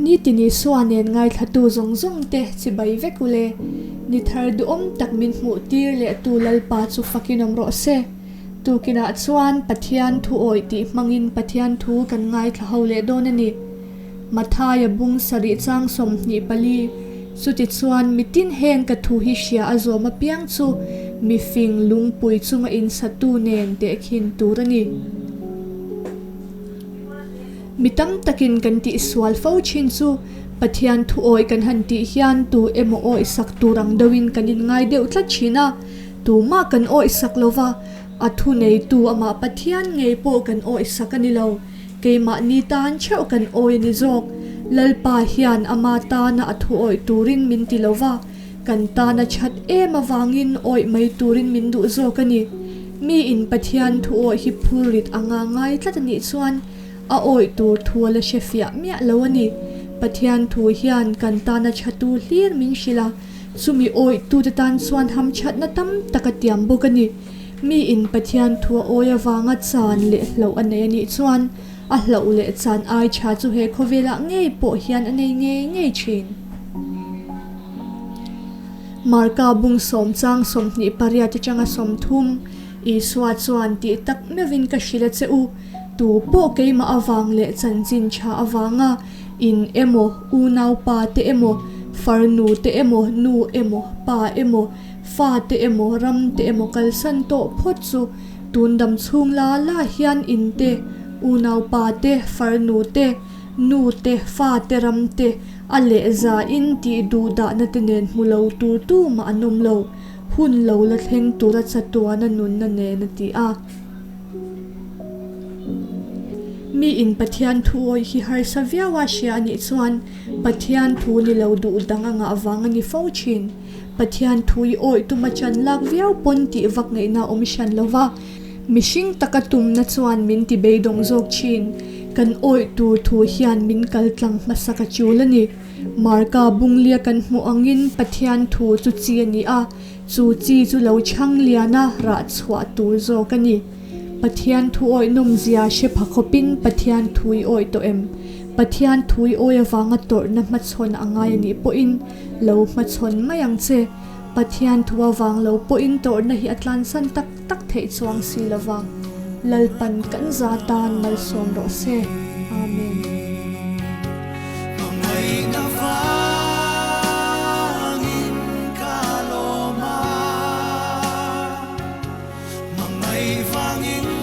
Nitin Isua nen ngaithlatu zawng zawng te chibai vek ule. Ni thar duhawm tak min hmuh tir leh tu Lalpa chu fakin awm rawh se. Tukinah chuan Pathian thu awih tih hmangin Pathian thu kan ngaithla ho leh dawn a ni. Mathaia bung sarih chang 24, Chutichuan mitin heng ka thu hi hria a zawm apiang chu mifing lungpui chunga insatu nen tehkhin tur a ni. Mi tam takin kan tihsual fo thin chu Pathian thu awih kan han tih hian tu emaw awih sak tur ang deuhin kan inngai deuh tlat thin a, tumah kan awih sak lo va, a thu neitu amah Pathian ngei pawh kan awih sak a ni lo. Keimahni tan theuh kan awi a ni zawk. Lalpa hian ama tana a thu awih turin min ti lo va, kan tana that em avangin awih mai turin min duh zawk a ni. Miin Pathian thu awih hi phurrit anga ngai tlat a nih chuan a awih tur thu a la hre fiah miah lo a ni. Pathian thu hian kan tana thatu hlir min hrilh a, chumi awihtute tan chuan hamthatna tam tak a tiam bawk a ni. Miin Pathian thu a awi avanga chan leh hlauh a nei a nih chuan a hlauh leh chan ai tha chu he khawvelah ngei pawh hian a nei ngei ngei thin. Marka bung sawm chang 28 atanga 30, Isua chuan tih tak meuhin ka hrilh a che u, tu pawh keimah avang leh chanchin tha avanga in emaw, unaupa te emaw, farnu te emaw, nu emaw, pa emaw, Fa te emaw ram te emaw kalsan tawh phawt chu tun dam chhung la la hian in te, unaupa te, farnu te, nu te, fa te, ram te, a leh za in tih duh dahna te nen hmu lo tur tu mah an awm lo, hun lo la thleng tura chatuana nunna nen a ti a. Mi in Pathian thu awih hi harsa viau a hria a nih chuan Pathian thu ni lo duh dang a ngah vang a ni fo thin. Pathian thu i awih tuma chan lak viau pawn tih vak ngaihna awm hran lo va, mihring taka tumna chuan min ti beidawng zawk thin. Kan awih tur thu hian min kal tlang hmasa ka chul a ni. Marka bunglia kan hmuh angin Pathian thu chu chi a ni a, chu chi chu lo chhang liana rah chhuah tur zawk a ni. Pathian thu awih nawmzia hre pha khawpin Pathian thu i awih tawh em? Pathian thu i awih avanga tawrhna hmachhawn a ngai a nih pawhin lo hmachhawn mai ang che. Pathian thu avang lo pawhin tawrhna hi a tlansan tak tak theih chuang si lo va. Lalpan kan za tan malsawm rawh se. Amen. Hmangaihna vangin ka lawm a, hmangaih vangin.